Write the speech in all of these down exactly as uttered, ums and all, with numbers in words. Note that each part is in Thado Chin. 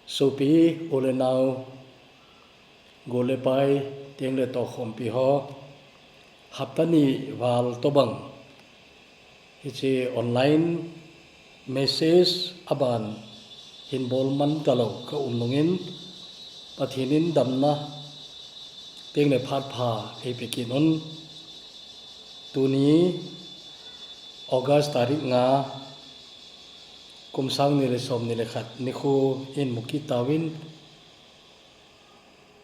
Sopi, u le nau, gol le pai, teng le tokhompi ho, hapta ni val tobang hiche online message aban hin bol man talou ka um nungin, Pathen in damna teng le phat pha eipe kit un. Tuni August tarik nga, kum sang ni le som ni le khat nikho in mu kit tauvin,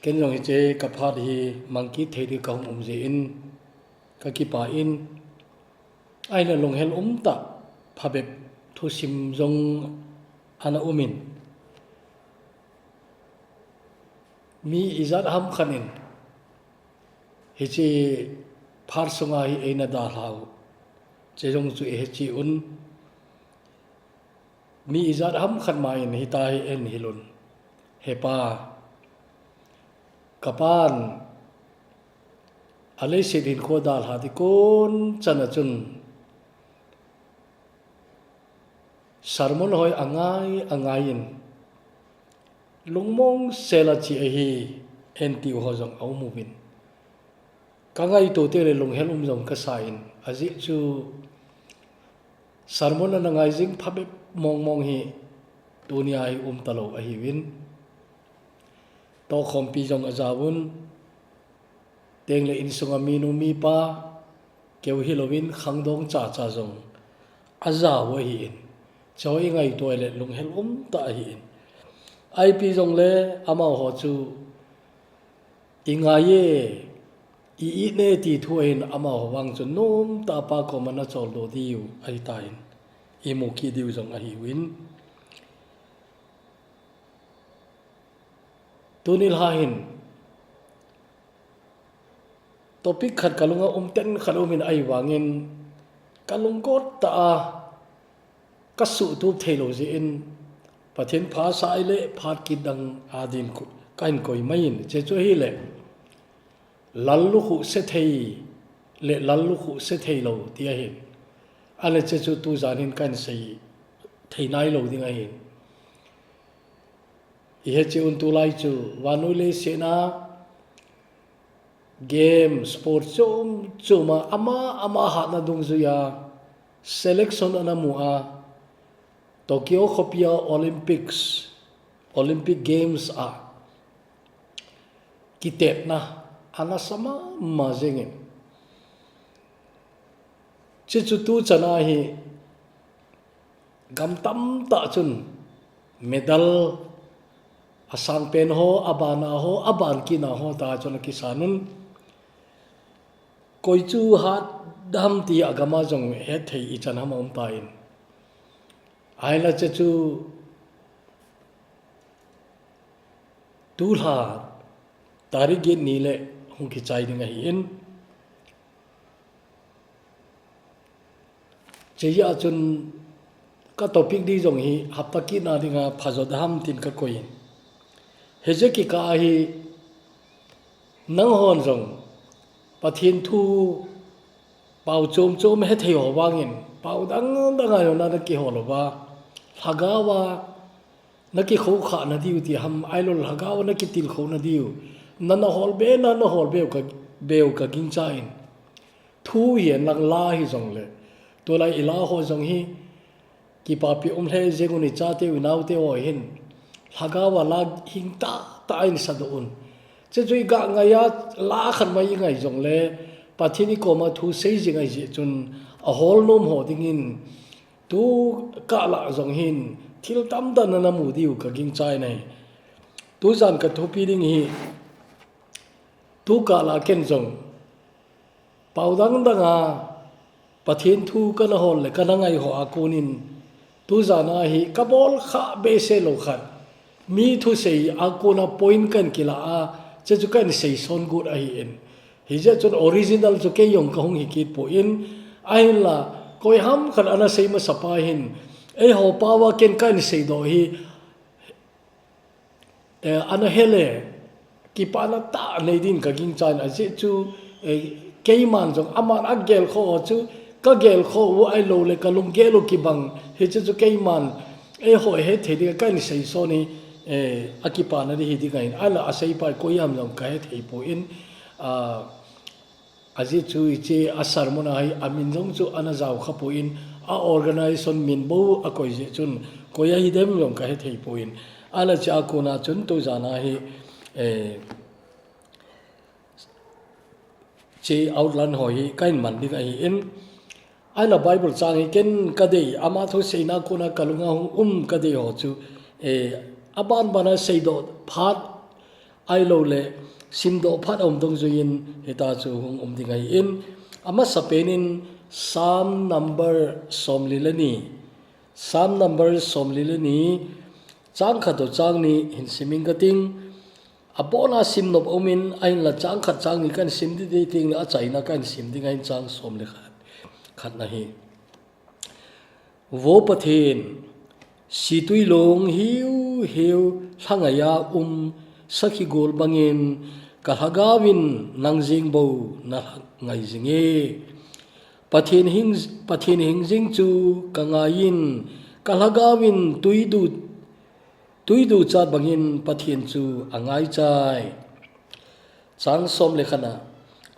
ken jong hiche ka phat hi mang kit thei ding ka hung um jeh in ka kipah in, ahinla lunghel umtah phabep thusim jong ana um in, mi ijat ham khat in hiche phat sunga hi eina dalhau, che jong chu ihechi un. Mi ijat ham khat ma in hita hi eihil un. He pa, ka pan aleiset hinkho dalha ding kon chan a chun sermon hoi angai angai in, lungmong sel a che ahi, eitiu ho jong aum uvin. Ka ngaito teng le lunghel um jong ka sa in, ajeh chu sermon ana ngai jing phabep mong mong hi tunia hi um talou ahiuvin. Tokhompi jong ajaovun, teng le insunga minu mipa, keu hilouvin khangdong cha cha jong ajao ahi in. Choi ngaito le lunghel umtah ahi in. Ipi jong le amaho chu ingai e, i-it ne ti thu ahin, amaho vang chu nomtah a pa koma nachol doh diu ahitan, imu kit diu jong ahiuvin. Tuni lha hin topic khat ka lunga um ten khat um in ahivangin ka lunggot tah a ka suhtup theilou jeh in Pathen phasah le phat kit dang a din ka hin koi mai in, che chu ahile lallukhuh se thei le lallukhuh se theilou ti ahin. Ahile che chu tujan hin ka hin sei thei nailou ding ahin. Ihechi un tulai chu vannoi leiset a game, sport chom chom a ama ama hatna dungjuia selection ana mu a, Tokyo khopia Olympics, Olympic Games a kitepna ana sa mama jengin. Che chu tuchan a hi gam tamtah chun medal asangpen ho, abana ho, abankina ho tah chun akisan un. Koi chu hat ham ti agam a jong hethei ichan ham aum tan. Ahinla che chu tulha tarik get ni le hung kichai ding ahin. Chejeh a chun ka topic ding jong hi hapta kit na dinga phajot ham tin ka koi in. Hiche kikah a hi nanghon jong Pathen thu pao chom chom hethei ho vangin pao dang dang a jong na kihol uva, lhagao a na kikhoukhah na diu ti ham, ahilou lhagao a na kitilkhou na diu, na, na hol be, na, na hol beu ka, beu ka gingchan. Thu hi lang la hi jongle, tulai i la ho jong hi kipapi um lheh jeng un, i chate u, i naote ho hin lhagao a la hing tah tah in sadoh un. Che chu i ga ngai a, la khat mai i ngai jongle Pathen i koma thu sei jing ahi jeh chun, a hol nom ho dingin tu kah lah jong hin thil tamtah na na mu diu ka gingchan ahi. Tujan ka thupi ding hi, tu kah lah ken jong pao dang dang a Pathen thu ka na hol le ka na ngai ho a konin, tujan a hi ka bol kha behseh lou khat, mi thusei a kona point kan kila a, che chu kan sei son got ahi in. Hijeh chun original chu kei jong ka hung hi kit poi, ahinla koi ham khat ana sei masa pa hin, eiho pao a ken kan seidoh hi, eh, ana he le, kipana tah nei din ka gingchan, ajeh chu, eh, keiman jong aman a gelkhoh ho chu ka gelkhoh u ahilou le ka lunggel u kibang, hiche chu keiman eiho hethei ding a kan sei son hi eh, akipana di hi ding ahin, ahinla aseipa hi koi ham jong kahe thei poi, ah, ajeh chu hiche a sermon a hi amin jong chu ana jao kha poi, a organization min bou akoi jeh chun koi ahi dem jong kahe thei poi, ahinla hiche a kona chun tujan a hi, eh, hiche outline ho hi kahin man ding ahin, ahinla Bible chang hi ken kadei, ama thuseina kona kalunga hung um kadei ho chu, eh, aban bana seidoh phat ahilouleh simdoh phat aum dungjuiyin hitia chu hung um ding ahin, amasapen in Psalm number somli le ni, Psalm number somli le ni, chang khat toh chang ni hin sim inge kating, abona simnop aumin, ahinla chang khat chang ni kahin sim ding ding tengle achaina kahin sim ding ahin, chang somli khat, khatna hi. Vo Pathen, situi long hiu hiu lhangai a um sakhi gol bangin kalhagaovin nang jeng bou nalhangai jinge. Pathen hing, Pathen hingjing chu kangaiyin, kalhagaovin tui du, tui duchat bangin Pathen chu angaichai. Chang somli khatna,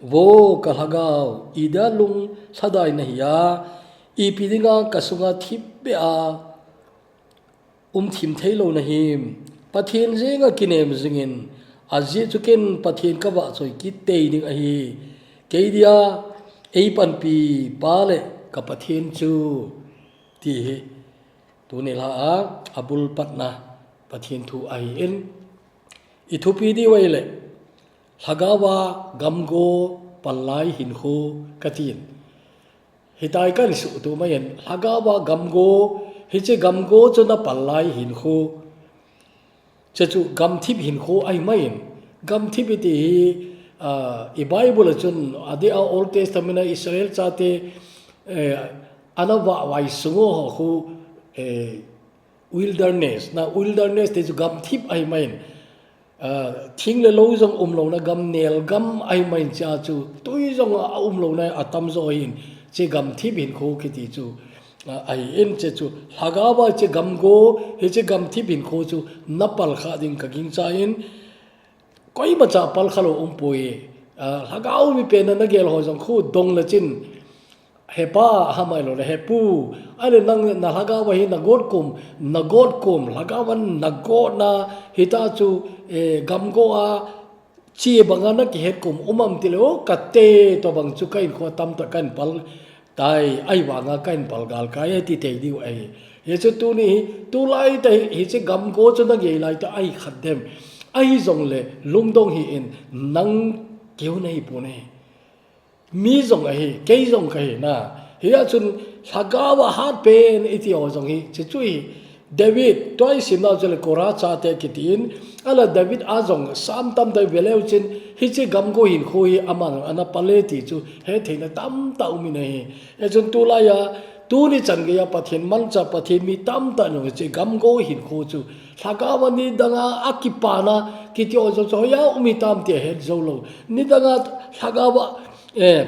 Vo kalhagao, idia lunglhadai nahi a, ipi dinga kasunga thipbeh a umthim theilou nahim? Pathen jenga kinem jingin, ajeh chu ken Pathen kavahchoi kit tei ding ahi. Kei dia eipanpi pa le ka Pathen chu, ti hi tuni lha a abul patna Pathen thu ahin, ithupi diu ahile, lhagaova gamgo pallai hinkho katin, hitia kahin suhtup mai in, lhagaova gamgo, hiche gamgo chu napallai hinkho, hiche chu gamthip hinkho ahi mai in, gamthip iti hi, ah, i Bible a chun, adeh a Old Testament a Israel chate, eh, ana vahvai sung u ho khu, eh, wilderness, na wilderness ti chu gamthip ahi mai in, ah, thing le lou jong umlouna gam, nel gam ahi mai in, hichea chu tui jong aumlouna atamjo ahin, hiche gamthip hinkho kiti chu, ah, ahin, hiche chu lhagaova hiche gamgo, hiche gamthip hinkho chu napal kha ding kagingchan, koimacha pal khalou umpoi, ah, lhagao mipen a nagel ho jong khu dong le chin, He pa, ham ahilouleh he pu, ahile nang nalhagaova hi nagot kum, nagot kum, lhagaova nagotna, hitia chu, eh, gamgo a, che banga nakihet kum um am tile, o, kate, tobang chu kahinkho tamtah kahin pal tai, ahivanga kahin pal galkai e ti thei diu ahi. Hichu tuni hi, tulai tah hi, hiche gamgo chu nagei lai tah ahi khat dem. Ahijongle, lungdong hih in, nang keu nahipon e. Mi jong ahi, kei jong kahi na. Hia chun lhagao a hatpen iti ho jong hi, hiche chu hi. David, tua isimnau chule Korah chate kitin, ahile David a jong Psalm tamtah iveleu chun, hiche gamgo hinkho hi aman ana pal e ti chu hetheina tamtah umin ahi. Hichun tulai a, tuni chan geiya Pathen manchah, Pathen mi tamtah in jong hiche gamgo hinkho chu, lhagao a nidanga akipana kiti ho jong chu hoiya um hitam ti ahet joulou. Nidanga lhagao a, eh,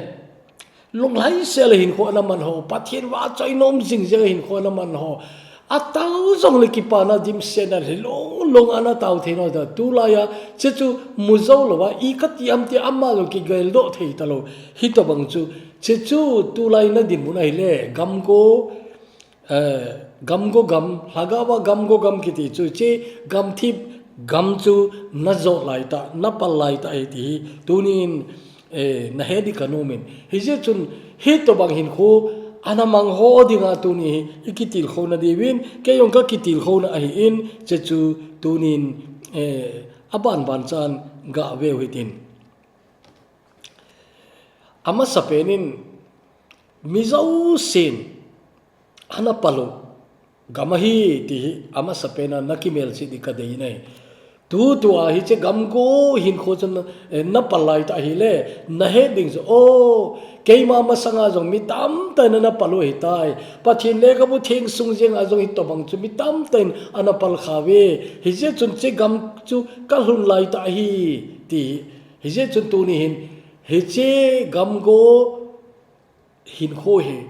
lunglhaisel a hinkho ana man ho, Pathen vahchoi nom jingjing a hinkho ana man ho, atao jongle kipana dimsetna lhilong long ana tao thei nau ta, tulai a, hiche chu mu joulou a, i kati am ti ama jong kigeldoh thei talou. Hitobang chu, hiche chu tulai nadinmun ahile, gamgo, eh, gamgo gam, lhagao a gamgo gam kiti chu, hiche gamthip gam chu najot lai tah, napal lai tah ahi ti hi, tunin, eh, nahet ding kanom in. Hijeh chun, hitobang hinkho ana mang ho dinga tuni hi ikitilkhouna diuvin, kei jong kakitilkhouna ahin, hiche chu tunin, eh, abanbanchan gaveu hitin. Amasapen in, mi jousen ana pal u gam ahi ti hi amasapen a nakimelchih ding kadei in ahi. Tutua hiche gamgo hinkho chu na, eh, napal lai tah ahile, nahet ding chu, o, keima masanga jong mi tamtah in ana pal u ahitai. Pathen lekhabu theng sung jenga jong hitobang chu mi tamtah in ana pal khauve. Hijeh chun hiche gam chu kalhun lai tah ahi ti hi. Hijeh chun tuni hin, hiche gamgo hinkho hi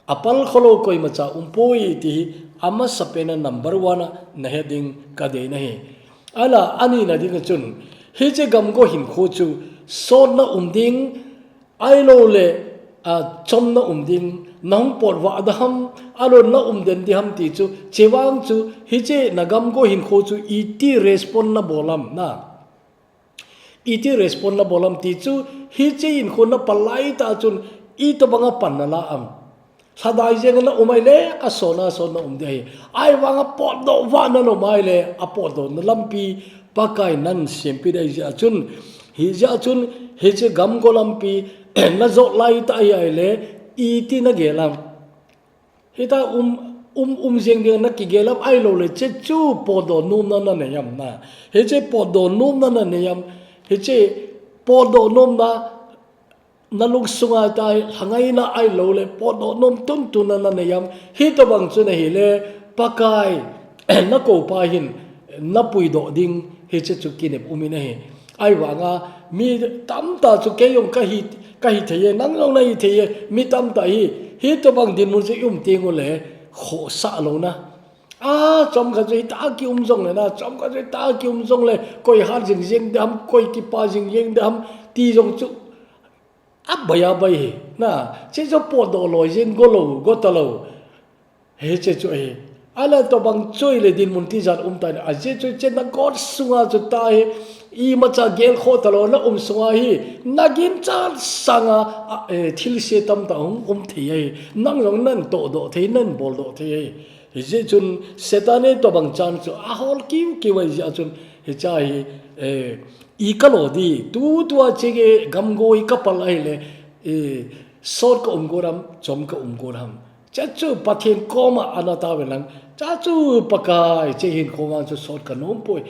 apal kholou koimacha umpoi ti hi Amasapen a number one a nahet ding kadei ahi. Ahinla anina ding a chun, hiche gamgo hinkho chu sotna um ding, ahilouleh, a, chomna um ding, nahung potvah ding ham, ahilouleh na umden ding ham ti chu, chevang chu, hiche nagamgo hinkho chu iti respond nabol ham na. Iti respond nabol ham ti chu, hiche hinkho napalai tah chun, itobanga pan nalah ham. Lhadai jeng a naum ahile, asotna, asotna um ding ahi. Ahivanga potdoh vah naum ahile, apotdohna lampi, Pakai nasempeh ding ahi jeh chun, hijeh chun, hiche gamgo lampi, najot laitah ahi ahile, iti nagel ham. Hitia um, um, um jeng ding nakigel ham ahilouleh, hiche chu potdoh nomna nanei ham na. Hiche potdoh nomna nanei ham. Hiche potdoh nomna nalungsunga tai, lhangaina ahilouleh, potdoh nom tuntun a nanei ham. Hitobang chu nahile, Pakai, nakoupa hin, napuidoh ding, hiche chu kinep um in ahi. Ahivanga, mi tamtah chu kei jong kahi, kahi thei e, nang jong nahi thei e, mi tamtah hi, hitobang dinmun chu i um teng uleh, khohsah louna. A, chomkhat chu hitia kium jongle na, chomkhat chu hitia kium jongle, koi hat jing jeng ding ham, koi kipa jing jeng ding ham, ti jong chu, abai abai hi, na, hiche chu potdoh loi jeng golou, gotalou. Hiche chu ahi. Ahinla tobang chu ahile dinmun tijat um tan ahi. Ajeh chu hiche nagot sunga chu tua hi, imacha gelkhoh talou, naum sunga hi, naginchat sanga, a, e, thilse tamtah hung um thei ahi. Nang jong natohdoh thei, naboldoh thei ahi. Hijeh chun Satan in tobang chan chu ahol kiu kiu ahi jeh chun hiche hi, e, i kalo ding, tutua hiche gamgo hi kapal ahile, e, sot kaum got ham, chom kaum got ham. Hiche chu Pathen koma ana taovin lang. Hiche chu Pakai, hiche hinkho vang chu sot kanom poi.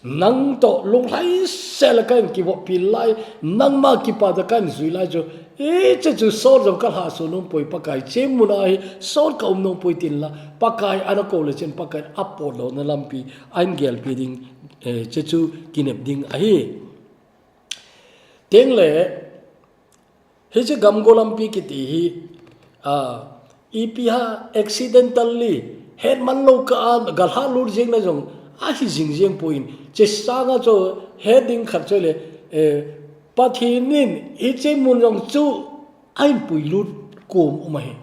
Nangtoh lunglhai sel a kahin kivoppi lai, nangma kipah tah a kahin jui lai chu, hiche chu sot jong kalhahsuh nom poi Pakai, hiche muna hi sot kaum nom poi tin la, Pakai ana kou le chun Pakai apotdohna lampi ahin gelpi ding, eh, hiche chu kinep ding ahi. Tengle, hiche gamgo lampi kiti hi, a, ipi ham accidentally, hetman lou kah a galhah lut jeng na jong ahi jing jeng poi. Hiche sanga chu het ding khat chu le, eh, Pathen in hiche mun jong chu ahin puilut kom um ahi.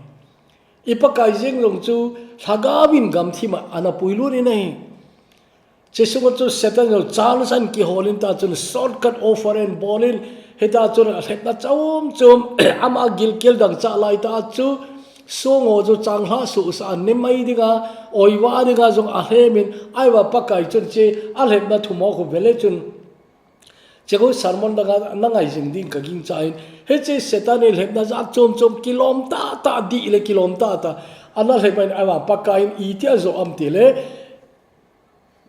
I Pakai jeng jong chu lhagao in gamthip a ana puilut in ahi. Hiche sunga chu Satan jong chance ahin kihol in tah chun shortcut offer ahin bol in, hitah chun alhepna chom chom, ama gilkel dangchah lai tah chu, song ho chu changlhah suhsah a ne mai dinga, oiva dinga jong alhem in, ahivang Pakai chun hiche alhepna thumho khu vele chun, hiche khu sermon danga nangai jing ding kagingchan, hiche Satan in lhepna jat chom chom kilom tah tah, dih le kilom tah tah ana lhep in, ahivang Pakai in iti ajoh am tile,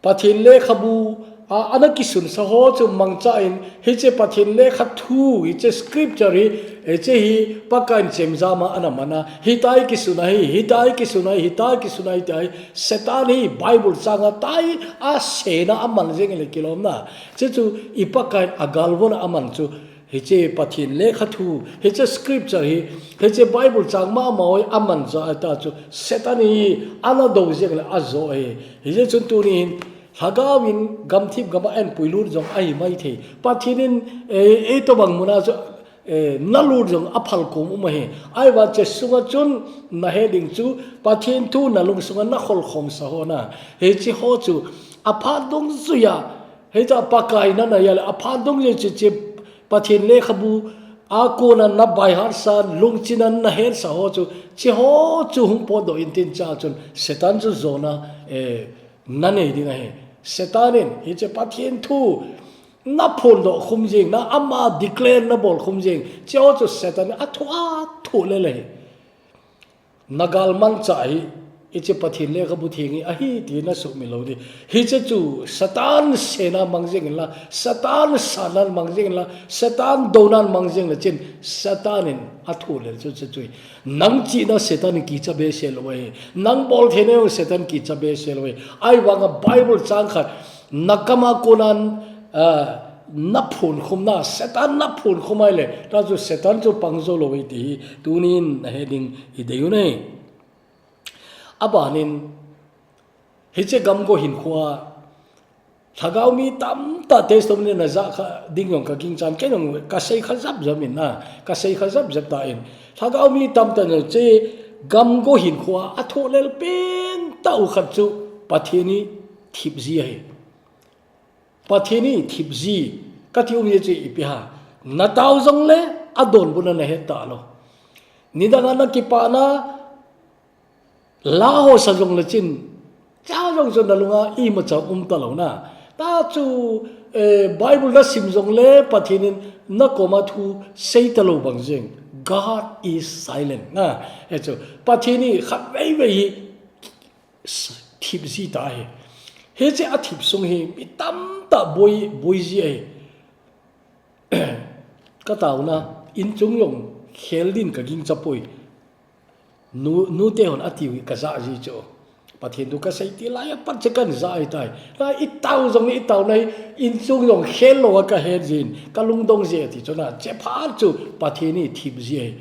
Pathen lekhabu a, ana kisunsa ho chu mangcha in, hiche Pathen lekhathu, hiche scripture hi, hiche hi Pakai in chemjam a ana man a, hitia kisun ahi, hitia kisun ahi, hitia kisun ahi, tia hi Satan hi Bible chang a tia asena aman jeng le kilomna. Hiche chu i Pakai in agalvon a aman chu, hiche Pathen lekhathu, hiche scripture hi, hiche Bible chang mama ho hi aman jeh a tah chu Satan hi ana do jeng le ajoh ahi. Hijeh chun tuni hin lhagao in gamthip gam a ahin puilut jong ahi maithei. Pathen in, eh, eitobang muna chu, eh, nalut jong aphal kom um ahi. Ahivang hiche sunga chun nahet ding chu Pathen thu nalung sunga nakholkhomsa ho na. Hiche ho chu aphat dungjuia, hitia Pakai nanei a le aphat dungjuia hiche, hiche Pathen lekhabu a kona na by heart sa, lungchin a nahetsa ho chu, hiche ho chu hung potdoh intin, hichea chun Satan chu jona, eh, nanei ding ahi. Satan in hiche Pathen thu naphondoh khum jeng, na ama declare nabol khum jeng, hiche ho chu Satan in athu athu lel ahi. Nagalmanchah hi, hiche Pathen lekhabu theng hi ahi ti nasumil lou ding. Hiche chu Satan sena mang jeng in la, Satan sanan mang jeng in la, Satan donan mang jeng le chun, Satan in athu lel chu hiche chu ahi. Nang chihna Satan in kicha behseh lou ahi. Nang boltheina jong Satan kicha behseh lou ahi. Ahivanga Bible chang khat, nakam a konan, ah, naphonkhum na, Satan naphonkhum ahile, tah chu Satan chu pang jou lou ahi ti hi, tunin nahet ding idei u ahi. Abanin, Hiche Gamgo hinkhoa, Lhagao mi tamtah testimony na ja kha ding jong ka gingchan, kei jong ka sei kha jap jap in na, ka sei kha jap jap ta in. Lhagao mi tamtah na che Gamgo hinkhoa, a thohlel pentah u khat chu Pathen in thip ji ahi. Pathen in thip ji, ka ti um ji chu ipi ham. Na tao jongle, a donbutna na het talou. Nidang a na kipana, la ho sa jongle chun, cha jong chu na lunga imacha um talou na. Ta chu, eh, Bible na sim jongle Pathen in na koma thu sei talou bang jeng. God is silent. Na, hichu, Pathen in khatvei vei hi s-, thip ji ta ahi. Hiche a thip sung hi mi tamtah boi, boi ji ahi. Ka taona, in chung jong khel din ka gingcha poi. Nu, nute hon a tiu hi ka ja ji chu. Pathen thu ka sei til lai a pat che kan ja ahi tai. Lai i tao jong i taona hi in chung jong khel lou a ka het jin, ka lungdong ji ahi ti chu na. Che phat chu Pathen in thip ji ahi.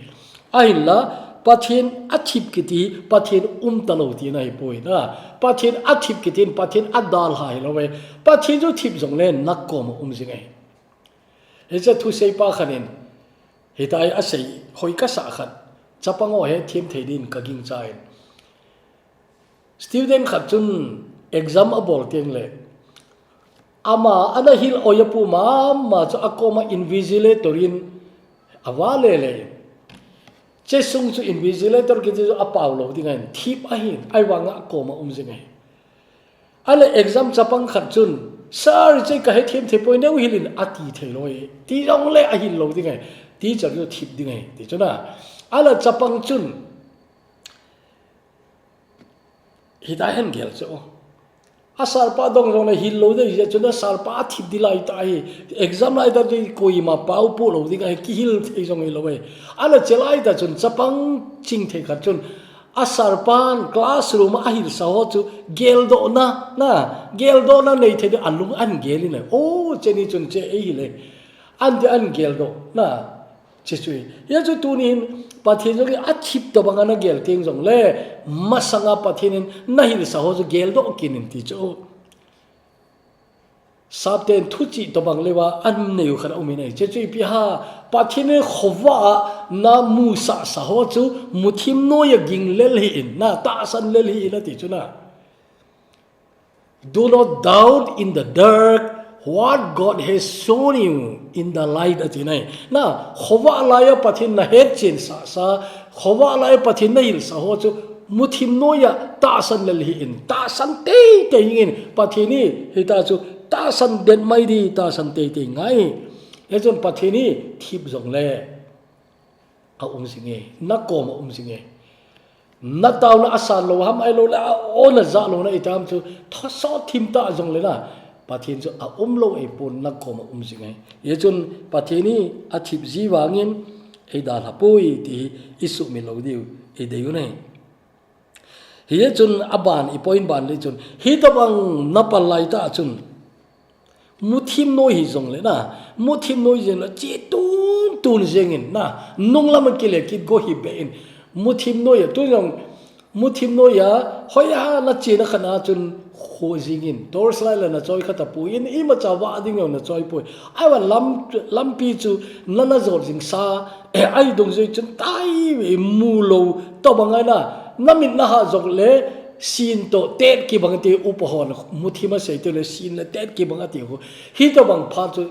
Ahinla, Pathen a thip kiti, Pathen um talou tina hi poi na. Pathen a thip kiti, Pathen a dalha hilou ve. Pathen chu thip jongle na koma um jing ahi. Hiche thusei pa khat in, hitia a sei hoi ka sa khat, chapang ho hethem thei din ka gingcha in. Student khat chun exam a bol teng le, ama ana hil oi a pu mama chu a koma invigilator in a va le le. Che sung chu invigilator kiti chu a pao lou ding ahin, thip ahin, ahivanga a koma um jing ahi. Ahile exam chapang khat chun, "Sir, hiche ka hethem thei poi, neu hil in," a ti thei lou ahi. Ti jongle a hil lou ding ahi. Teacher chu thip ding ahi, ti chu na. Ahile chapang chun, hitia ahin gel chu. A sir pa dong jongle hil lou ding ahi, chun a sir pa a thip di lai ta ahi. Exam lai ta chu koima pao po lou ding ahi, kihil thei jong hilou ahi. Ahile che lai ta chun chapang chingthei khat chun, a sir pan classroom a hilsa ho chu geldohna, na, geldohna nei thei ding a lung ahin gel in ahi. O, che ni chun che ei hile. Ahin ti ahin geldoh, na, che chu ahi. Hia chu tunin Pathen jong hi a thip tobang a na gel teng jongle, masanga Pathen in na hilsa ho chu geldoh kit in ti chu. Sapten thuchih tobang leuva ahin nei u khat a um in ahi. Che chu ipi ham, Pathen in khovah a na musah sa ho chu muthim noiya ging lel hih in, na, tahsan lel hih in ati chu na. Do not doubt in the dark what God has shown you in the light ati na ahi. Na, khovah laiya Pathen na hetchen sasa, khovah laiya Pathen na hilsa ho chu muthim noiya tahsan lel hih in, tahsan teitei hih in, Pathen in hitia chu tahsan det mai ding, tahsan teitei ngai. Hichun Pathen in thip jongle a um jing e, na koma um jing e. Na taona a san lou ham, ahilou le a o na ja lou na i tam chu, thasot thim ta jongle na, Pathen chu a um lou ei pon, na koma um jing e. Hichun Pathen in a thip ji vangin ei dalha poi ti hi i sumil lou diu i dei u ahi. Hichun a ban, i point ban le chun, hitobang na pal lai ta chun, muthim noi hi jongle na, muthim noi jeng le che tun tun jeng in na, nunglam a kile kit go hi be in, muthim noiya, tu jong, muthim noiya, hoiya na chena khat a chun kho jing in, torch light la na choi kha ta poi in, imacha vah ding jong na choi poi. Ahivang lam, lampi chu na na jot jing sa, ahi dungjui chun tai ve mu lou, tobang ahi na, na mit na ha jongle, sin toh tet kibang ti upa hon, muthim a sei te le sin le tet kibang ati ho. Hitobang phat chu,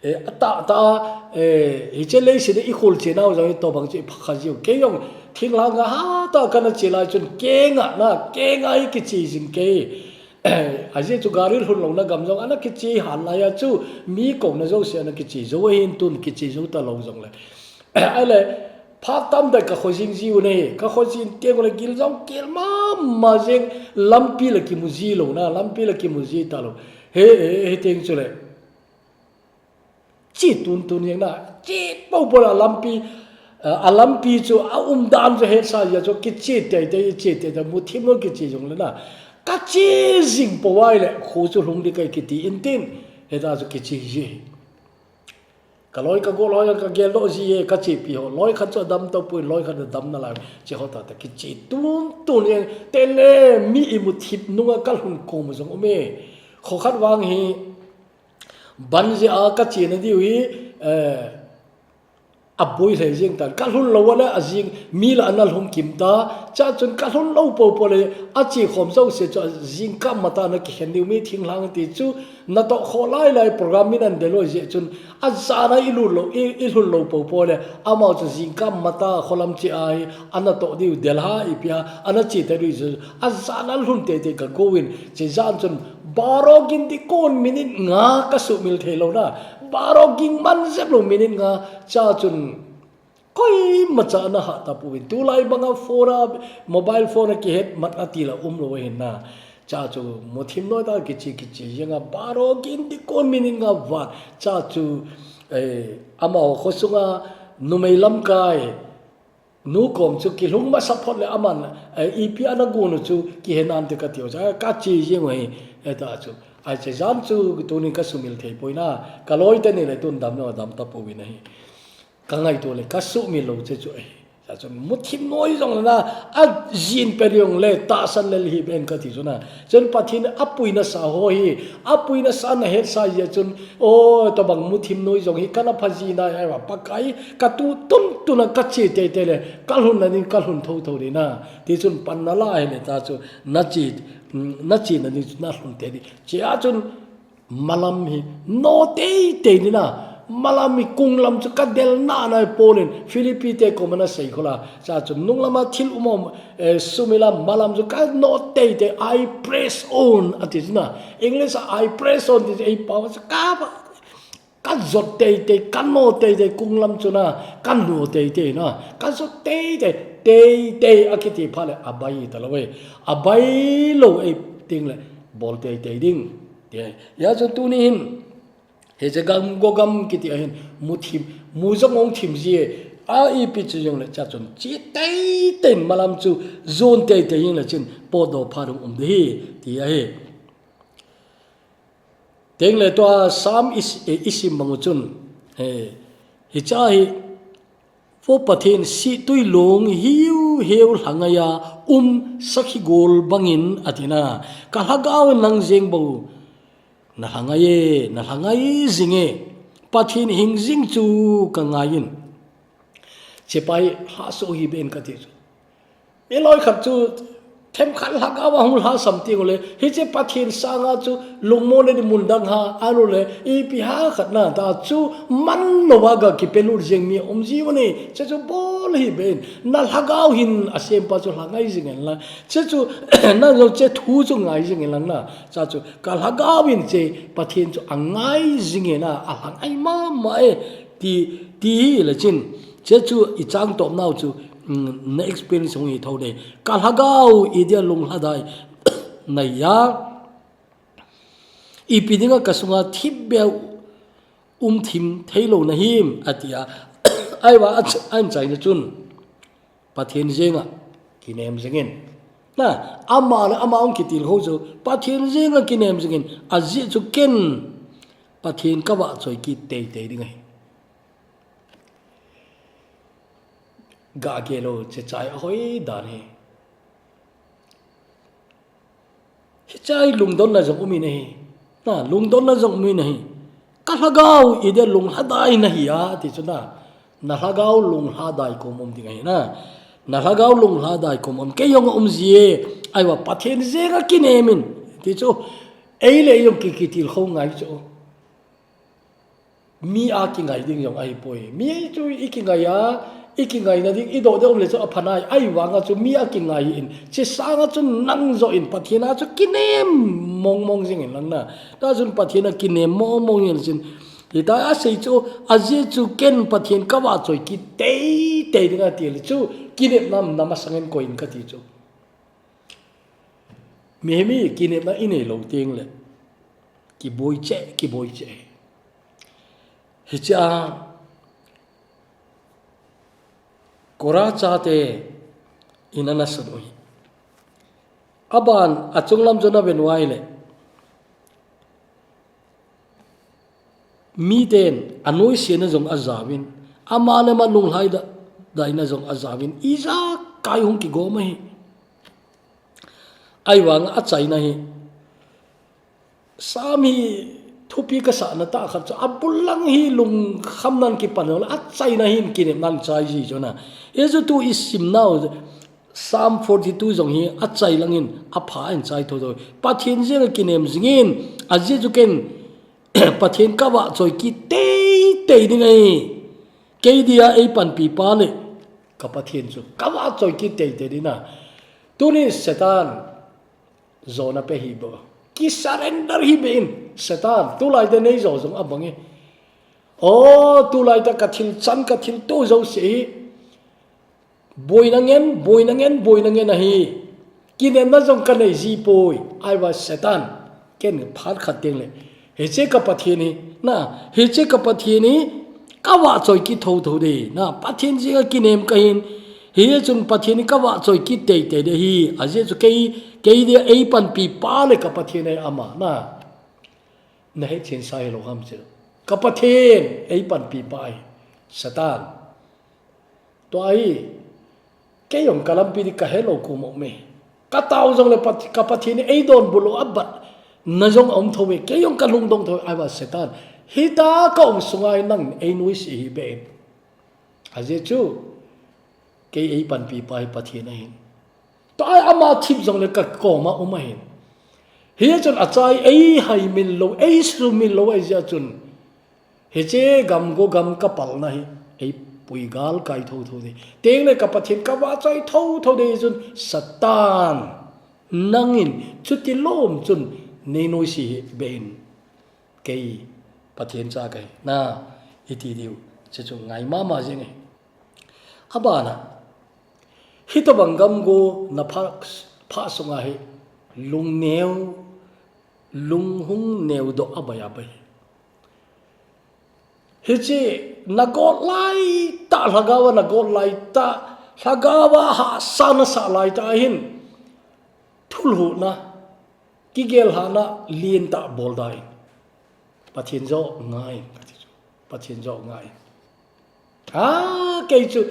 eh, a tah tah a, eh, hiche leiset a i khol che nau jong hitobang chu i pha kha jiu. Kei jong thinglhang a hatah a kana che lai chun kenga na, kenga hi kiche jing kei. Ajeh chu gari lhun louna gam jong ana kiche hal lai a chu mi kouna jouse ana kiche jou ahin tun kiche jou ta lou jongle. Ahile, phat tamtah ka kho jing jiu ahi, ka kho jing teng ule gil jong kel mama jeng, lampi la kimu ji lou na, lampi la kimu ji ta lou. He, he, he teng chule. Che tun tun jeng na, che pou pou la lampi, a, a lampi chu a umdan chu hesa jia chu kiche teitei, che teitei, muthim lou kiche jongle na. Ka che jing pou ahile, kho chu lhung ding kahi kiti in tin, hitia chu kiche ji. Ka loi ka go loi ka gel doh ji e, ka chepi ho. Loi khat chu adam tapoi, loi khat adam nalai. Che ho ta ta kiche tun tun e, tele mi imu thip nunga ka lhun kom jong um e. Kho khat vang hi, ban jeh a ka chena diu hi, eh, a boi lhei jeng tan. Ka lhun lou a le a jing, mi la ana lhung kim ta. Chua chun ka lhun lou popo le, a che khom jouse chu a jingkah matah a na kikhen diu, mi thinglhang ti chu, natoh kho lai lai program min an del loi jeh chun, a jan a i lhun lou, i, i lhun lou popo le, amau chu jingkah matah a kholam che a hi, ana toh diu del ha ipi a, ana che ta diu chu, a jan a lhun teitei ka go in, che jan chun, baro gin ding kon minute nga ka sumil thei lou na, baro ging man jep lou minute nga, chua chun, koima cha ana hah tapoi. Tulai banga phone a, mobile phone a kihet mat a ti la um lou ahin na. Chua chu muthim noi ta kiche kiche jeng a baro gin ding kon minute nga vat. Chua chu, eh, amaho kho sunga numei lamkai nu kom chu kilhung masa phot le aman, eh, ipi ana gon u chu kihe nante ka tiu. Chua ka che jeng u hi, eh, ta chu. Ai che jan chu tuni ka sumil thei poi na. Ka loi teni le tun dam lou dam tapoi na hi. Ka ngaito le, ka sumil lou che chu ahi. Chua chun muthim noi jong le na, a jin pe jong le, tahsan lel hih beh in ka ti chu na. Chun Pathen a puina sa ho hi, a puina sa na hetsa jeh chun, o, tobang muthim noi jong hi, ka na pha ji na, ai va Pakai, ka tu tun tun a ka che teitei le, ka lhun na ding, ka lhun thotho ding na. Ti chun pan na la hi le ta chu, na che, mm, na che na ding chu na lhun tei ding. Che a chun, Malam hi no teitei ni na, malam hi kung lam chu ka del nana pon in, Philippi te kom ana sei kho la, chua chu nung lama thil um um, eh, sumil a malam chu ka no teitei, "I press on," ati chu na. English a "I press on" ti chu ei pao chu ka, ka jot teitei, ka no teitei, kung lam chu na, ka no teitei na, ka jot teitei, teitei a kiti phat le a bai ta lou e, a bai lou e ting le, bol teitei ding. Ti ahi. Hia chun tuni hin, hiche gam go gam kiti a hin, mu thim, mu jong hung thim ji e, a ipi chu jong le chua chun, che teitei in malam chu, jon teitei in le chin, potdoh phat hung um ding ahi, ti ahi. Teng le tua Psalm i s-, eh, i sim bang u chun, eh, hiche hi, Vo Pathen, sihtui long hiu hiu lhangai a um sakhi gol bangin ati na, ka lhagao in nang jeng bou, na lhangai e, na lhangai jing e, Pathen hing jing chu ka ngai in. Chepa hi lhahsoh hih beh in ka ti chu. Mi loi khat chu themkhat lhagao a hung lhasam teng u le, hiche Pathen sanga chu lungmon le mun dang ha, ahilou le, ipi ham khat na ta chu man lou a ga kipelut jeng mi um ji u ahi, che chu bol hih beh in, na lhagao hin a sempa chu lhangai jing in lang, che chu, na jong che thu chu ngai jing in lang na, chua chu ka lhagao in che Pathen chu a ngai jing e na, a lhangai mama e, ti, ti hi le chin, che chu i chang tawp nau chu, um, na experience hung hi tho de. Ka lhagao i dia lunglhadai na hi a, ipi dinga ka sunga thip beh a um thim thei lou na him, ati a. Ahivang a ch-, a hin chaina chun, Pathen jenga kinem jing in. Na, ama le ama hung kitilkhou chu, Pathen jenga kinem jing in, ajeh chu ken Pathen ka vahchoi kit teitei ding ahi. Ga gel o, hiche chai a hoi dan hi. Hiche a lungdonna jong um in ahi. Na, lungdonna jong um in ahi. Ka lhagao i dia lunglhadai na hi a, ti chu na. Na lhagao lunglhadai kom um ding ahi na. Na lhagao lunglhadai kom um. Kei jong a um ji e. Ahivang Pathen jenga kinem in. Ti chu. Ei le ei jong ki, kitilkhou ngai chu. Mi a kingai ding jong ahipoi. Mi chu i kingai a, i kingaina ding, i doh ding um le chu a pha nai, ahivanga chu mi a kingai in, hiche sanga chu nang joh in, Pathen a chu kinem mong mong jing in lang na. Ta chun Pathen a kinem mong mong in chin. Hitia a sei chu, ajeh chu ken Pathen ka vahchoi kit teitei ding ati le chu, kinepna na masang in koi in ka ti chu. Mihem hi kinepna i nei lou teng le, kiboi cheh, kiboi cheh. Hiche a, Korah chate in ana sun u hi. Aban, a chunglam chu na ven uva ahile, miten anoisena jong ajaovin, ama le ama lunglhai da, daina jong ajaovin, ijakai hung kigom ahi. Ahivanga achaina hi, Sam hi thupi kasahna tah khat chu, abul lang hi lungkhamnan kipan le achaina hin kinepnan chai ji chu na. Hichu tu isim nau, Psalm forty-two jong hi achai langin apha in chai thotho. Pathen jenga kinem jingin, ajeh chu ken Pathen kavahchoi kit teitei ding ahi. Kei dia eipanpi pa le ka Pathen chu kavahchoi kit teitei ding na. Tuni Satan jona pe hih beh. Kisurrender hih beh in, Satan, tulai te neijo jong abang e. O, tulai te kathil chan, kathil to jouse hi. Boina ngen, boina ngen, boina ngen ahi. Kinemna jong kanei ji poi. Ahivang Satan, ken phat khat teng le, hiche ka Pathen hi, na, hiche ka Pathen hi, kavahchoi kit thotho ding, na, Pathen jenga kinem kahin, hichun Pathen hi kavahchoi kit teitei ding ahi, ajeh chu kei, kei dia eipanpi pa le ka Pathen ahi ama, na. Nahet chen sa hilou ham chu. Ka Pathen eipanpi pa ahi, Satan. Tua hi, kei jong kalampi di kahelou kum um e. Katao jongle Pat-, ka Pathen hi eidonbut lou abatna jong aum thou ve. Kei jong kalungdong thou, ahivang Satan. Hitah kaum sunga hi nang einuisat hih beh in. Ajeh chu, kei eipanpi pa hi Pathen ahin. Tua hi ama thip jongle kakoma um ahin. Hichun achai eihaimin lou, eisumil lou ahi jeh chun. Hiche gamgo gam kapalna hi, eipui galkai thotho ding. Tengle ka Pathen kavahchoi thotho ding chun Satan. Nangin chuti lom chun neinuisat hih beh in. Kei Pathen cha kahi, na, iti diu, chuchu ngai mama jing e. Abana, hitobang gamgo na pha, pha sunga hi, lungneo, lunghung neodoh abai abai. Hiche, nagot laitah, lhagaova nagot laitah, lhagaova hahsa nasah laitah ahin, thulhuhna, kigel hahna lentah bol dai. Pathen jo ngai, Pathen jo ngai. A, kei chu,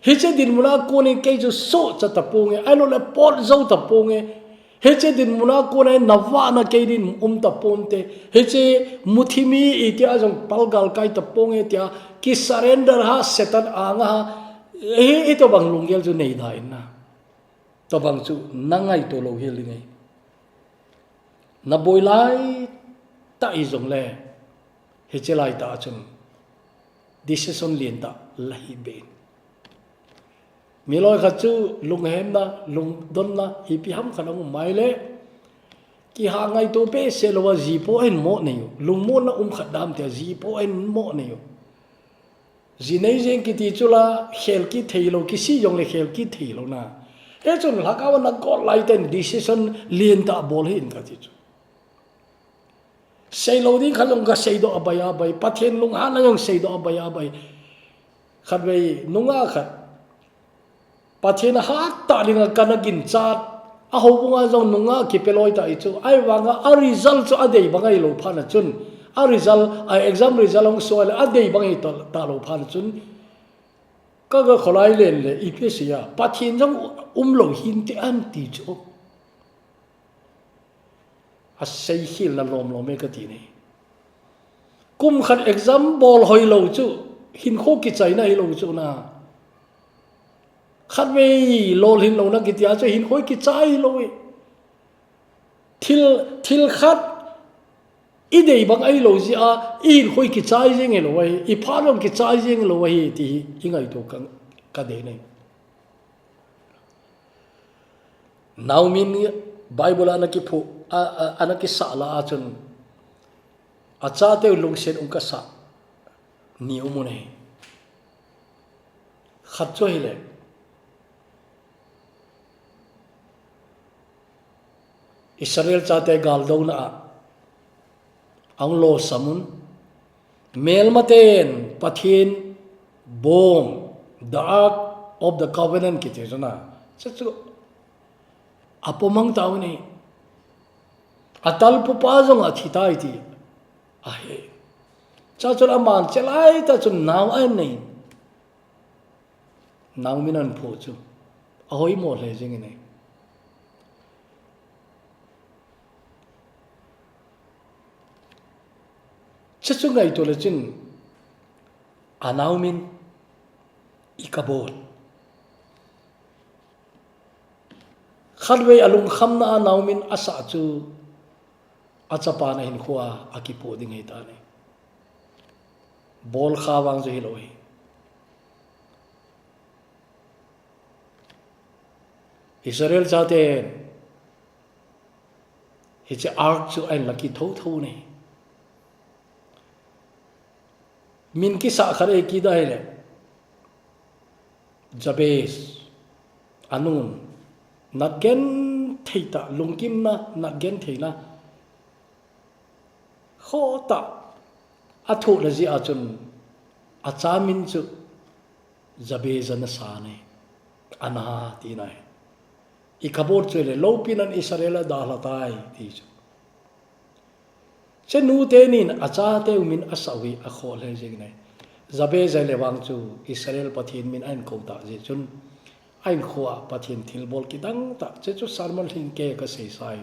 hiche dinmuna konin kei chu sohcha taponge, ahilouleh potjou taponge. Hiche dinmuna konin navahna kei din um taponte. Hiche muthimi itia jong palgalkai taponge tia, kisurrender ha Satan anga ha. Hi, hitobang lunggel chu nei dai na. Tobang chu nangaito lou hel ding ahi. Naboi laitah hijongle, hiche laitah chun decision lentah la hih beh in. Miloi khat chu lunghemna, lungdonna, ipi ham khat aum maile, kiha ngaito behseh louva jipo ahin mo nei u. Lungmonna um khat dam tia jipo ahin mo nei u. Ji nei jeng kiti chu la, khel kit theilou, kisih jongle khel kit theilou na. Hichun lhagaova nagot laitah in decision lentah bol hih in kati chu. Seilou ding khat jong kaseidoh abai abai, Pathen lunghanna jong seidoh abai abai. Khatvei nungah khat, Pathen ahat tah dinga kana ginchat, a houbunga jong nungah kipe loi tah ahi chu, ahivanga a result chu adei bang ahilou phat na chun, a result, a exam result ahung soh le adei bang ahi ta, talou phat na chun, kaga kholai len le, ipi asei a, Pathen jong umlou hinte anti chu. Asei khel na lom lom e kati nei. Kum khat exam bol hoilou chu, hinkho kichaina hilou chu na. Khatvei lolhin louna kitia chu hinkho kichai lou e. Thil, thil khat idei bang ahilou jeh a, ihinkho kichai jeng hilou ahi, iphat jong kichai jeng hilou ahi, ti hi ingaito ka, kadei nei. Naomin Bible a ana kiphu, a, a, ana kisah lah a chun, achateu lungset um kasah ni um un ahi. Khat chu ahile, Israel chate galdouna a, ahung losam un, melmaten Pathen bong, the Ark of the Covenant kiti chu na. Chuchu apomang tauvin ahi. Atalpupa jong athi tai ti ahi. Chuchun aman chelai tah chun nao anei. Naomin anphoh chu ahoimo lheh jengin ahi. Chuchu ngaito lechun, a Naomin, Ikabod. Khatvei alungkhamna a Naomin asah chu, achapan ahinkhoa akipoh ding ahitan ahi. Bolkha vang chu hilou ahi. Israel chaten hiche ark chu ahin la kit thotho ahi. Min kisah khat eikit ahile, Jabez, anun, natgenthei tah, lungkimna, natgentheina, khotah, athoh le jeh a chun, achamin chu, Jabez ana san ahi, ana tina ahi. Ikabod chu ahile, loupina in Israel adalha tai, ti chu. Hiche nutenin achateu min asah u hi akhoh lheh jengin ahi. Jabez ahile vang chu Israel Pathen min ahin kou tah jeh chun, ahinkhoa Pathen thilbol kidang tah, hiche chu sermon lhingkei kasei sai.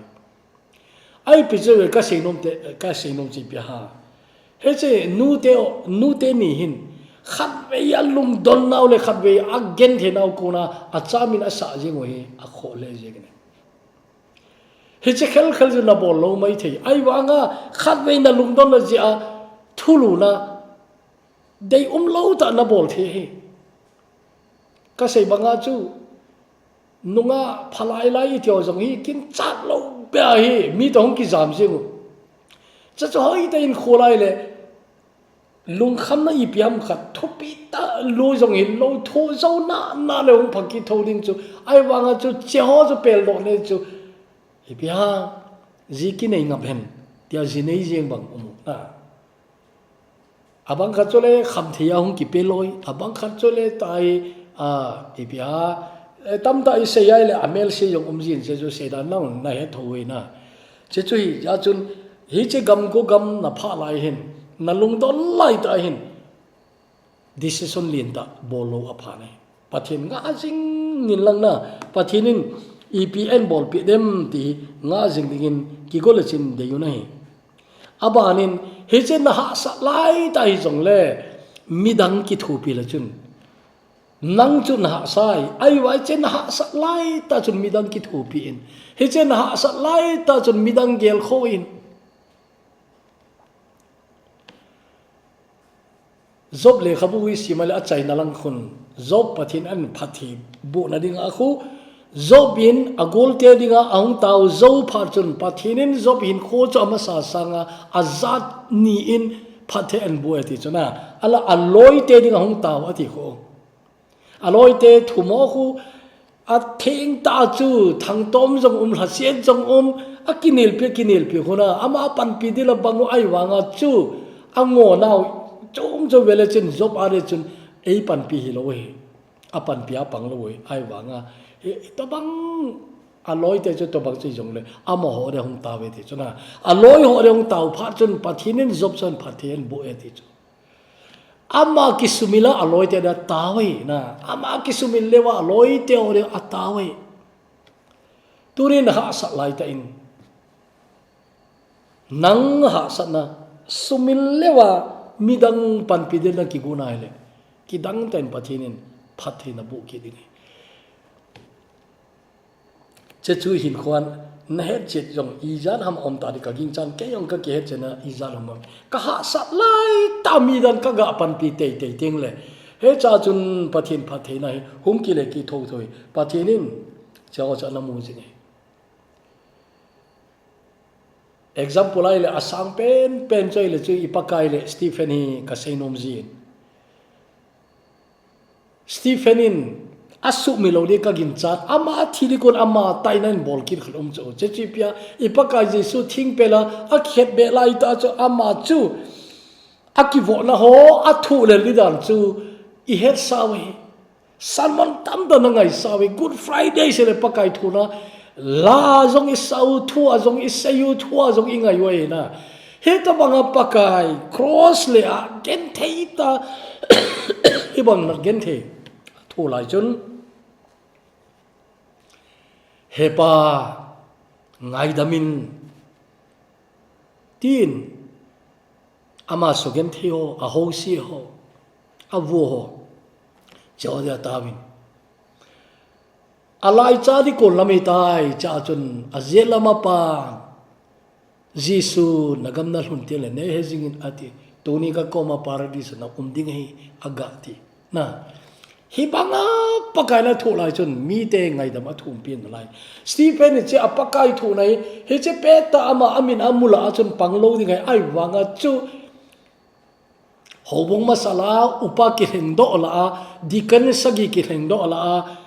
Ahi, ipi chu kasei nom te, kasei nom chu ipi ham. Hiche nute, nuteni hin, khatvei alungdonnau le khatvei agentheinau kona, achamin asah jeng u hi akhoh lheh jengin ahi. Hiche khelkhel chu nabol lou maithei. Ahivanga khatvei nalungdon le jeh a thulhuhna deium lou tah nabol thei ahi. Kasei banga chu, nungah phalailai iti ho jong hi kinchat lou beh ahi, mi toh hung kijam jeng u. Chuchu hoitah in kholai le, lungkhamna ipi ham khat, thupi tah lou jong hilou, thoh jou nana le hung phakit tho ding chu, ahivanga chu, hiche ho chu peldoh le chu, ipi ham, ji kinei ngap hen, tia ji nei jeng bang um u na. Abang khat chu le khamthei a hung kipe loi, abang khat chu le tai, a, ipi ham, e, tamtah isei ahile amelse jong um jin, hiche chu seidan nang nahet thou ve na. Hiche chu hijeh chun, hiche gam go gam naphah lai hin, nalungdon lai tah hin, decision lentah bol lou apha ahi. Pathen ngah jing in lang na, Pathen in ipi eibolpeh dem ti hi ngah jing dingin kigo le chun deiu ahi. Abanin, hiche nahahsat laitah hijongle, midang kithopi le chun, nang chu nahahsa e, ahivang hiche nahahsat laitah chun midang kithopi in, hiche nahahsat laitah chun midang gelkhoh in. Job lekhabu hi sim ahile achaina lang khun, Job Pathen in phatthei bohna dinga khu, Job in agolte dinga ahung tao jou phat chun Pathen in Job hinkho chu amasa sanga ajat ni in phatthei eiboh e ti chu na, ahinla aloite dinga hung tao ati khu. Aloite thumo khu, athengtah chu, thangtom jong um, lhaset jong um, akinelpi, akinelpi khu na, ama panpi ding la bang u ahivanga chu, angoh nau, chom chom vele chun, Job a le chun, eipanpi hilou hi, apanpi a pang lou hi, ahivanga, hi, tobang, aloite chu tobang chu jongle, amaho le hung tao e ti chu na, aloi ho le hung tao phat chun, Pathen in Job chun phatthei eiboh e ti chu. Ama kisumil a aloite dia tao e na. Ama kisumil leuva aloite ho dia atao e. Tuni nahahsat laitah in, nang hahsatna sumil leuva midang panpi ding nakigon ahile, kidang tah in Pathen in phatthei naboh kit ding ahi. Hiche chu hinkhoa nahet chet jong ijat ham aum ta ding kaginchat, kei jong kakihet chetna ijat ham aum. Kahahsat laitah midang kaga panpi teitei tengle, hichea chun Pathen phattheina hi hung kile kit thotho e. Pathen in hicheho chu ana mu jing e. Example ahile asang penpen chu ahile chu i Pakai le Stephen hi kasei nom jin. Stephen in asumil lou ding kaginchat, ama thi ding kon ama taina in bol kit khat um chu. Hiche chu ipi ham, i Pakai Jesu thingpel a akhetbeh laitah chu ama chu akivohna ho athuh lel ding dan chu ihetsa uve. Sermon tamtah nangaisah uve, Good Friday seile Pakai thuhna la jong isah u, thu a jong isei u, thu a jong ingai uve na. Hitabanga Pakai cross le a genthei ta, hibang na genthei. Thu lai chun, "He Pa, ngaidamin," tin, ama sugenthei ho, ahouse ho, avo ho, chao dia tavin. Alai cha di kon lam hitai, cha chun ajet lama pa, "Jesu, nagam nalhun teng le neihe jingin," ati. "Tuni kakoma Paradise na um ding ahi," aga ti. Na, hibanga Pakai na thu lai chun mite ngaidam athumpi nalai. Stephen hiche a Pakai thu nai, hiche pet a ama amin amula a chun pang lou ding ahi, ahivanga chu houbung masa la a upa kilhengdoh la a, deacon sagi kilhengdoh la a,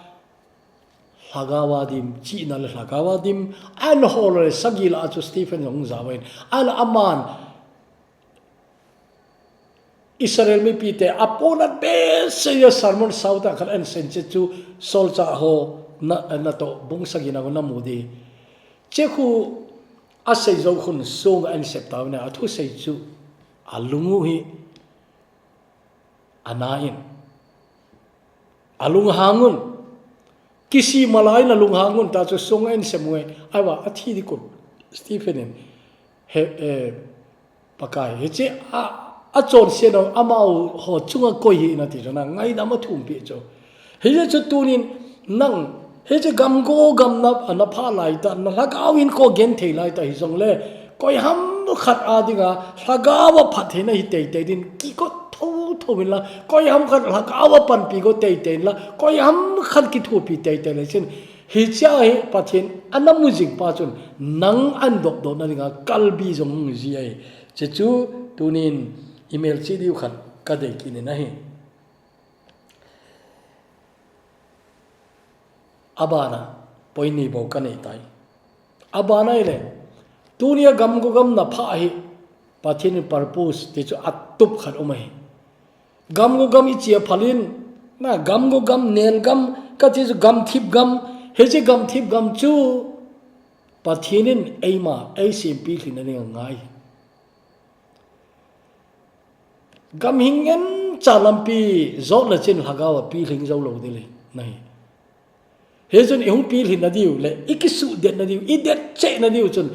lhagao a dim, chihna le lhagao a dim, ahin hol le sagi la a chu Stephen jong jao in, ahin aman Israel mipite apona behseh a sermon sauta khat ahin sei chu, Solchah ho na, natoh bung sagi na namu di. Che khu asei jou khun sunga ahin sep tauvin, athusei chu alung u hi ana in, alunghang un, kisih malai in alunghang un, ta chu sunga ahin sem u e. Ahivang athi di kon Stephen in, he, eh, Pakai, hiche a, achonsetna amaho chunga koi hi nati chu na ngaidam athumpi chu. Hiche chu tunin nang, hiche gam go gam na, na pha lai ta, na lhagao in ko genthei lai ta hijongle, koiham khat a dinga lhagao a phattheina hi teitei din kikot thotho in la, koiham khat lhagao a panpi go teitei in la, koiham khat kithopi teitei le chun, hiche hi Pathen ana mu jing pa chun nang ahin dopdoh na dinga kalbi jong hung ji ahi. Che chu tunin email chi diu khat kadei kit in ahi. Abana, point ni bou kanei tai. Abana ahile, tunia gam go gam na pha hi, Pathen in purpose ti chu atup khat um ahi. Gam go gam ichia phalin, na gam go gam, nel gam, kati chu gamthip gam, hiche gamthip gam chu Pathen in eima, eisem pilhin na dinga ngai. Gam hi ngen cha lampi jot le chun lhagao a pilhing jou lou ding le, nahi. Hichun ihung pilhin na diu le, ikisuh det na diu, idet cheh na diu chun,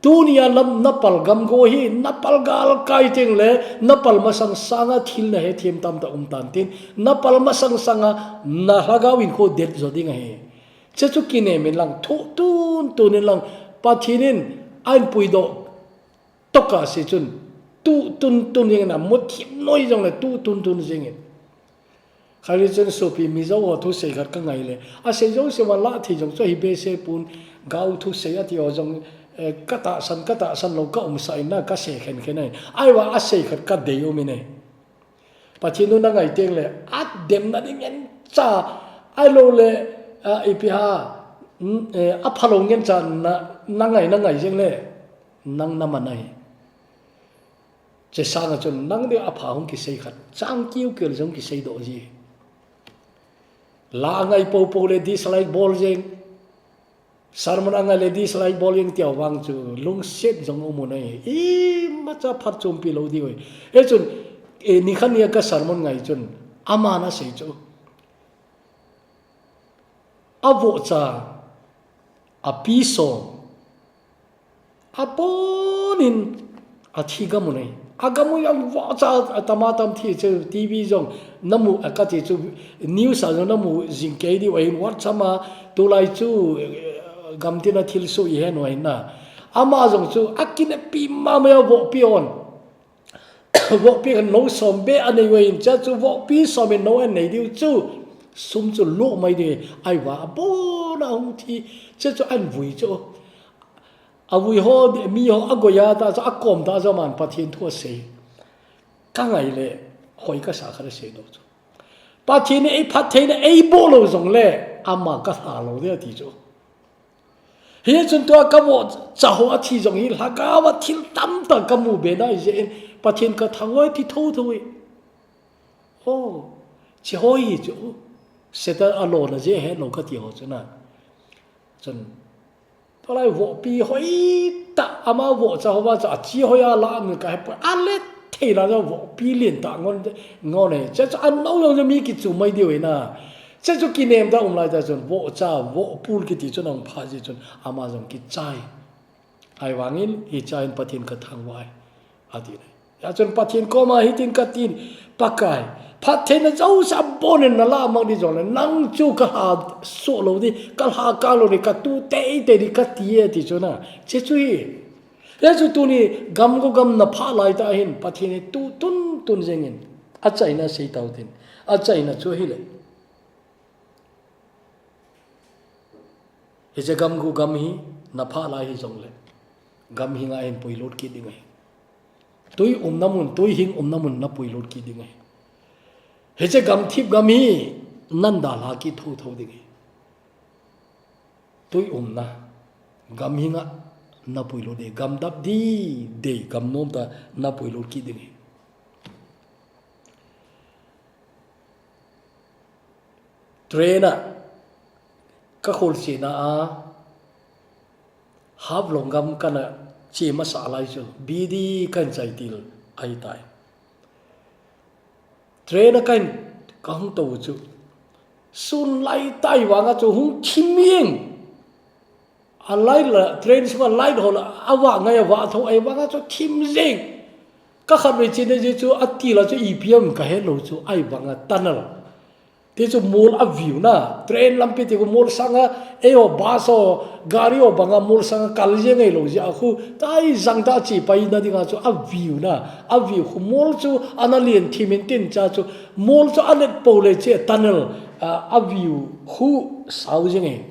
tunia lam napal gam go hi, napal galkai teng le, napal masang sanga thil nahethem tamtah um tan tin, napal masang sanga na lhagao in kho det jo ding ahi. Che chu kinem in lang, thu tun tun in lang, Pathen in ahin puidoh toh kah se chun, tu tun tun jeng in, amu thim noi jong le tu tun tun jeng in. Khatvei chun sopi Mizo ho thusei khat kangai le, asei jouse vang lah thei jong chu ahi behseh pon, gao thusei ati ho jong, eh, katahsan, katahsan lou ka umsah in na kasei khen khen ahi. Ahivang asei khat kadei um in ahi. Pathen thu nangai teng le, adem na ding ngen cha, ahilou le, a, ipi ham, mm, eh, aphalou ngen cha na, nangai, nangai jeng le, nang naman ahi. Che sanga chun nang dia apha hung kisei khat, chang kiu kiu le jong kisei doh ji. La angai popo le dislike bol jeng. Sermon angai le dislike bol jeng tia vang chu lungset jong um un ahi. Imacha phatchompi lou diu ahi. Hichun, eh, nikhat nia ka sermon ngai chun, aman asei chu. Avohcha, api som, apon in athi gam u nei. Agam u jong vohcha atam atam thi chu T V jong namu, a kati chu news a jong namu jing kei diu ahin, WhatsApp a tulai chu, eh, gamtina thilsoh ihet u ahin na. Ama jong chu akinepi mama a vohpi on. Vohpi khat nou som beh anei u ahin, chuche chu vohpi som in nou anei diu chu. Sum chu lo mai diu, ahivang abon a hung thi, chuche chu ahin vui chu. Avui ho, mi ho, agoi a ta chu, akom ta chu, aman Pathen thu asei. Kangai le, hoi kasa khat asei doh chu. Pathen in eiphatthei na eiboh lou jong le, ama kalha lou ding ati chu. Hichun tua kavohcha ho athi jong hi, lhagao a thil tamtah kamu be nai jeh in, Pathen kathangvah e ti thotho e. Oh, che ho hi chu, Satan alona jeh helou kati ho chu na. Chun, Tulai vohpi hoitah, ama vohcha hova chu achi hoiya la min kahepoi. Alet thei la chu vohpi lentah ngon, ngon e. Chuchu anao jong chu mi kichu mai diu ahi na. Chuchu kinem tah a um laitah chun vohcha, vohpul kiti chu nahung phah jeh chun ama jong kichai. Ahivangin, hichea hin Pathen kathangvah e, ati nai. Hijeh chun Pathen koma hitin katin, Pakai, phattheina jouse abonin nalah mang ding jongle, nang chu kalha soh lou ding, kalha kah lou ding, katu teitei ding kati e, ati chu na. Chuchu hi. Hichu tuni gamgo gam naphah laitah hin, Pathen hi tu tun tun jengin. Achaina seitau tin. Achaina chu ahile. Hiche gamgo gam hi naphah lai hijongle, gam hinga hin puilut kit ding ahi. Tui umna mun, tui hing umna mun napuilut kit ding ahi. Hiche gamthip gam hi nadalha kit thotho ding ahi. Tui umna, gam hinga napuilut ding, gam dap ding, dei gam nomtah napuilut kit ding ahi. Train a kakhol chena a, Haflong gam kana che masa lai chu, B D kahin chai til ahitai. Train a kahin, kahung tou chu, sun lai tai vanga chu hung thim jeng. A light la, train sunga light ho la, avah ngai avah tho, ahivanga chu thim jeng. Kakhatvei chena jeh chu, atil a chu ipi ham kahet lou chu, ahivanga tunnel. Tichu mol aviu na, train lampi tichu mol sanga, eiho bus ho, gari ho banga mol sanga kal jeng ahilou jeh a khu, tai jangtah a chepaina dinga chu aviu na, aviu khu mol chu ana len thim in tin cha chu, mol chu alet pou le che tunnel, a, aviu khu sao jeng e.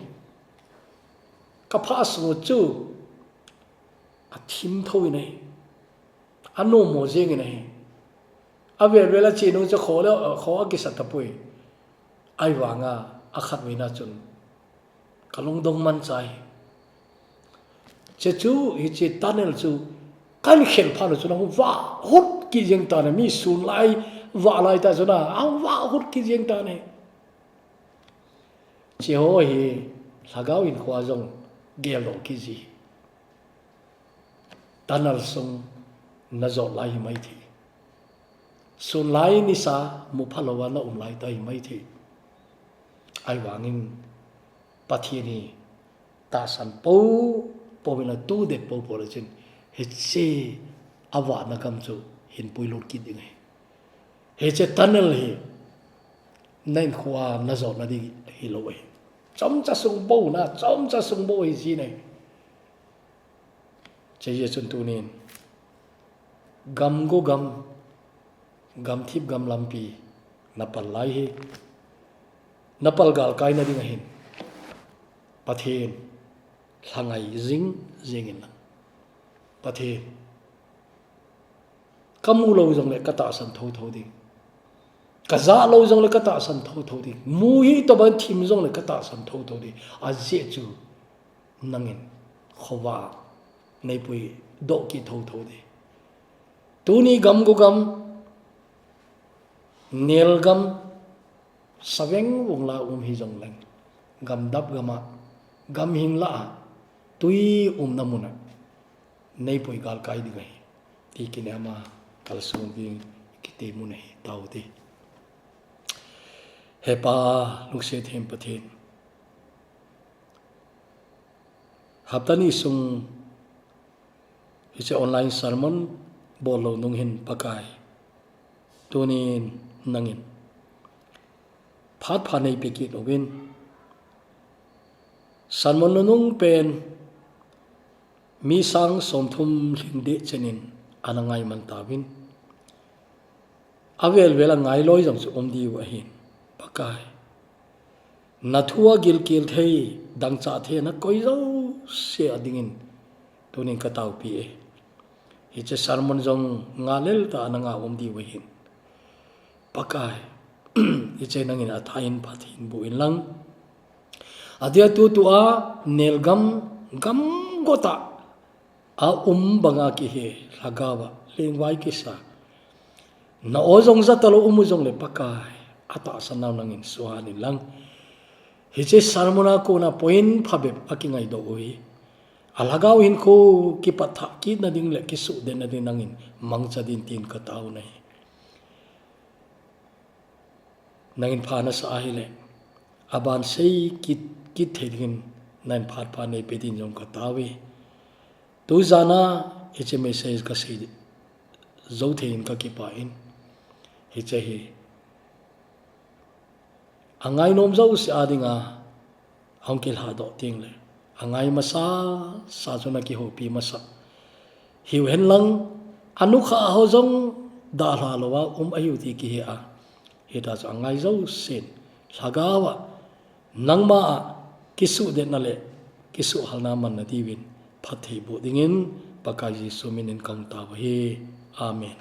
Kaphah sung u chu athim tho in ahi. Anommo jeng in ahi. Avel vel a che nung chu kho le, kho akisa tapoi. Ahivanga akhatveina chun kalungdong manchai. Chuchu hiche tunnel chu kahin khel phat u chun ahung vah hut kit jeng tan ahi, mi sun lai vah laitah chun ahung vah hut kit jeng tan ahi. Hiche ho hi lhagao hinkhoa jong geldoh kit ji. Tunnel sung najot lai hi maithei. Sun lai nisa mupha louva naum laitah hi maithei. Ahivangin Pathen hi tahsan poupou in atu det poupou le chun, hiche avahna gam chu hin puilut kit ding ahi. Hiche tunnel hi nahinkhoa najotna ding hilou ahi. Chomcha sung bou na, chomcha sung bou ahi ji ne. Hiche jeh chun tunin gamgo gam, gamthip gam lampi napal lai hi, napal galkaina ding ahin, Pathen lhangai jing jing in lang. Pathen, kamu lou jongle katahsan thotho ding. Kajah lou jongle katahsan thotho ding. Mu hitobang thim jongle katahsan thotho ding. Ajeh chu nangin khovah neipuidoh kit thotho ding. Tuni gamgo gam, nel gam, saveng vung la um hijongleng, gamdap gam a, gamhing lah a, tui umna mun a neipui galkai ding ahi, ti kinema kalsong ding kiti mun ahi, tao te. He Pa, lungset them Pathen, hapta ni sung hiche online sermon bol lou nung hin Pakai, tunin nangin phat pha neipe kit uvin, sermon nunung pen mi sang somthum lhing deh chenin ana ngai man tauvin. Avel vel a ngailoi jong chu um diu ahin, Pakai, nathu a gilkel thei, dangchah thei, nakoi jouse a dingin tunin kataopi e. Hiche sermon jong ngalel tah a nanga um diu ahin, Pakai, hiche nangin athah in phatthei boh in lang. Adia tutu a nelgam, gamgo tah a um banga kihe, lhagao a lengvai kisa, na-o jong ja talou um u jongle Pakai, atahsan nau nangin suhan in lang. Hiche sermon a kona point phabep a kingaidoh u hi, Alhagao hinkho kipatthah kitna ding le kisuhdetna ding nangin mangcha din tin katao nahi. Nangin pha nasah ahile, aban sei kit, kit thei dingin nangin phat pha neipe din jong katao e. Tujana hiche message kasei jou thei in kakipah in. Hiche hi angainom jouse a dinga ahung kilhadoh teng le, angai masa sa chu nakihoupi masa hiu henlang, anukha ho jong dalha louva um ahiu ti kihe a. Hita chu angai jousen lhagao a nangma a kisuhdetna le kisuhhalna manna diuvin phatthei boh dingin Pakai Jesu minin kahung tao ahi. Amen.